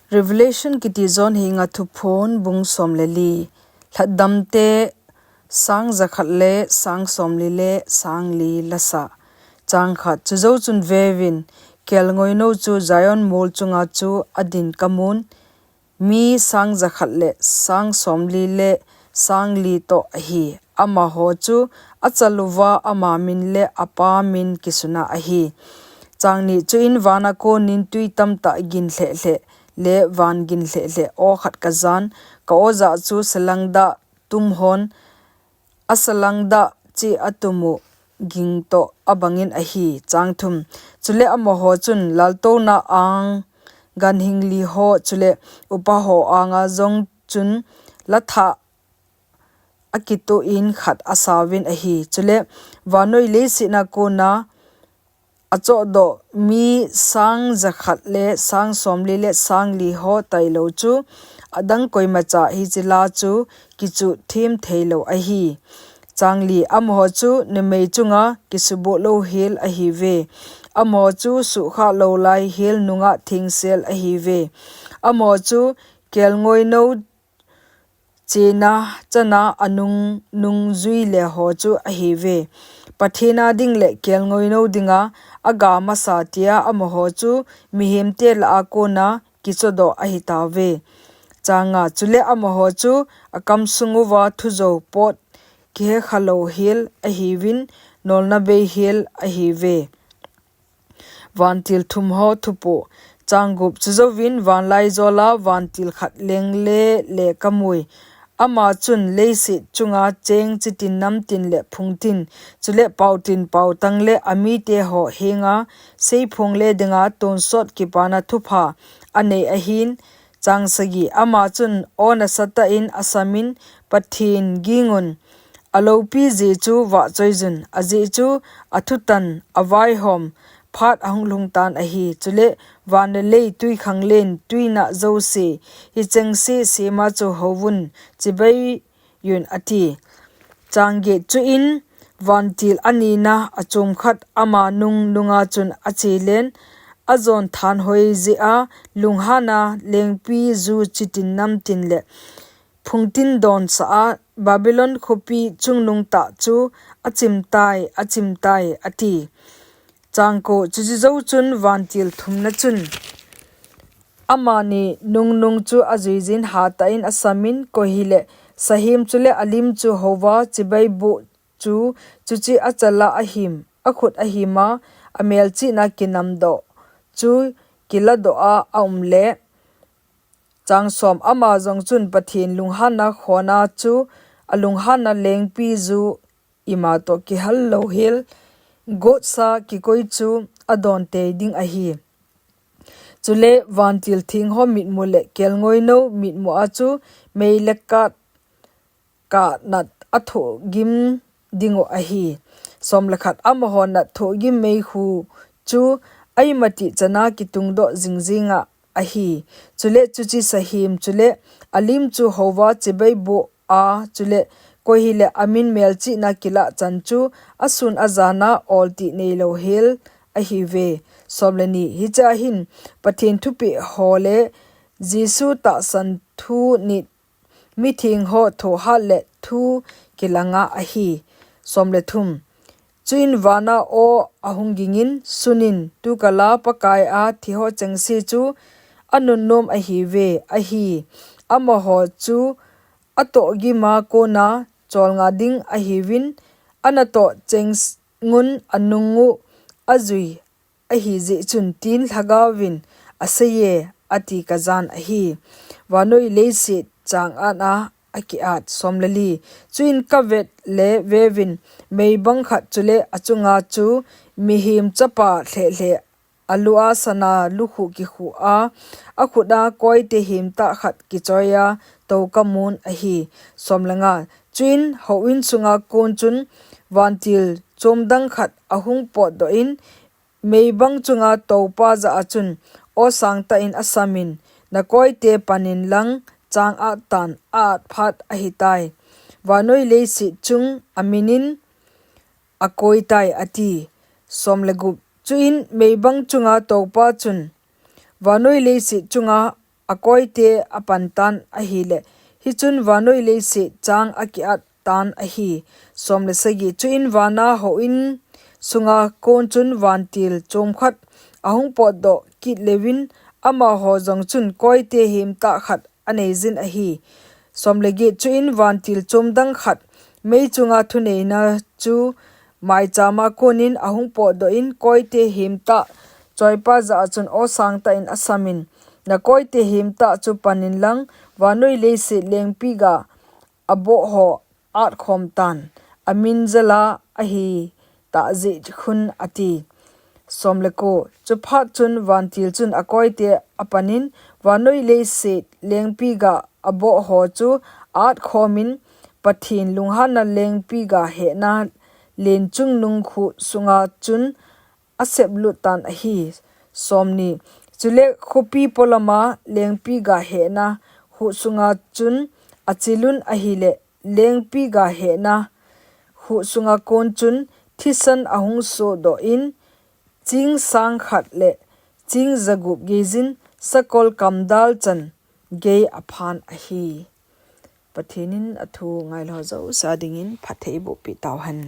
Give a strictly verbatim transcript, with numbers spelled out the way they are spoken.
Revelation kiti John henga thuphon bung som le li. Lhatdamte sang jakhat le sang somli le sang li lasa. Chang khat. Chujou chun vevin, kelngoinou chu Zion mol chunga chu adin kamun, mi sang jakhat le sang somli le sang li toh ahi. Amaho chu achaluva ama min le apa min kisuna ahi. Chang ni. Chuin vana konin tui tamtah gin lheh lheh le van gin lheh leh aw khat kajan, ka aw jah chu salangdah tum hon, asalangdah cheh atumu ging toh abangin ahi. Chang thum. Chule amaho chun laltouna ang ganhing li ho chule upa ho anga jong chun lathah akituh in khat asauvin ahi. Chule vannoi leiset a kona achohdoh mi sang jakhat le sang somli le sang li ho tailou chu adang koimacha hiche la chu kichuh them theilou ahi. Chang li. Amaho chu numei chunga kisuboh louhel ahiuve. Amaho chu suhkhah lou laihel nungah thengsel ahiuve. Amaho chu kelngoinou chena chana anung nung jui le ho chu ahiuve. Pathen a ding le kelngoinou dinga aga masa tia amaho chu mihemte lah a kona kichohdoh ahitauve. Chang nga. Chule amaho chu akamsung uva thujou pot kihekha louhel ahiuvin, nolna beihel ahiuve. Vantil thum ho thupoh. Chang gup. Chujouvin vanlaijola vantil khat lengle le kamui. Ama chun leiset chunga cheng chitin namtin le phungtin, chule paotin paotang le amite ho henga seiphong le dinga tonsot kipana thupha anei ahin. Chang sagi. Ama chun aw nasatah in asamin, Pathen gingun, aloupi jeh chu vahchoiyun, ajeh chu athutan avaihom phat ahung lhungtan ahi. Chule van le lei, twikhanglen, twinah jouse, hichengse sema chu houvun, chibai yun ati. Chang get. Chuin vantil anina achom khat ama nung nunga chun achelen, ajon thanhoi jeh a lunghana lengpi ju chitin namtin le phungtin donsah a Babylon khopi chungnung tah chu achimtai, achimtai ati. Chang ko. Chuche jou chun vantil thumna chun amani nungnung chu ajuijin hatah in asamin, koi hile sahem chule alim chu houva chibai boh chu, chuche achal a ahim, akhut ahima amelchihna kinamdoh chu kiladoh a aum le. Chang som. Ama jong chun Pathen lunghanna khona chu alunghanna lengpi ju ima toh kihal louhel gotsa kikoi chu adon tei ding ahi. Chule vantil theng ho mitmu le kelngoinou mitmu a chu mei le kat kah nat athohgim dingu ahi. Som le khat. Amaho nat thohgim meikhu chu aimatih chana kitungdoh jingjinga ahi. Chule chuche sahem chule alim chu houva chibai boh a, chule koi hile amin melchihna kilah chan chu asun ajana oltih neilou hel ahiuve. Som le ni. Hichea hin Pathen thupeh ho le Jesu tahsan thu nit mitheng ho thohhat le thu kilanga ahi. Som le thum. Chuin vana aw ahung gingin, sunin, tukala Pakai a thi ho chengse chu anunnom ahiuve, ahi. Amaho chu atohgima kona cholngah ding ahiuvin, anatoh chengun anungu ajui ahijeh chun tin lhagaovin aseiye, ati kajan ahi. Vannoi leiset chang-at a akiat. Som le li. Chuin kavet le veuvin, meibang khat chule achunga chu mihem chapa lhehlheh, alua sana lukhuh kikhuh a, akhut a koite hemtah khat kichoiya tou kamun ahi. Som le nga. Chuin houin sunga kon chun vantil chomdang khat ahung potdoh in, meibang chunga toupa jah a chun aw sangtah in asamin, nakoite panin lang chang-at tan a-at phat ahitai. Vannoi leiset chung aminin akoitai, ati. Som le gup. Chuin meibang chunga toupa chun vannoi leiset chunga akoite apan tan ahile, hichun vannoi leiset chang akiat tan ahi. Somle sagi, chuin vana houin sunga kon chun vantil chom khat ahung potdoh kit leuvin, amaho jong chun koite hemtah khat aneijin ahi. Somle get, chuin vantil chom dang khat mei chunga thuneina chu maichama konin ahung potdoh in, koite hemtah choipa jah a chun aw sangtah in asamin, na koite hemtah chu panin lang, vannoi leiset lengpi ga aboh ho atkhom tan, amin jala ahi tah jeh khun, ati. Somle ko, chuphat chun vantil chun akoite apanin, vannoi leiset lengpi ga aboh ho chu atkhomin, Pathen lunghanna lengpi ga hehna len chungnung khuh sunga chun aseplut tan ahi. Somni, chule khopi polama lengpi ga hehna khuh sunga chun achilun ahile, lengpi ga hehna khuh sunga kon chun thisan ahung sohdoh in, ching sang khat le ching jagup geijin sakol kamdal chan gei aphan ahi. Pathen in athu ngailou jouse dingin phatthei bohpeh tauhen.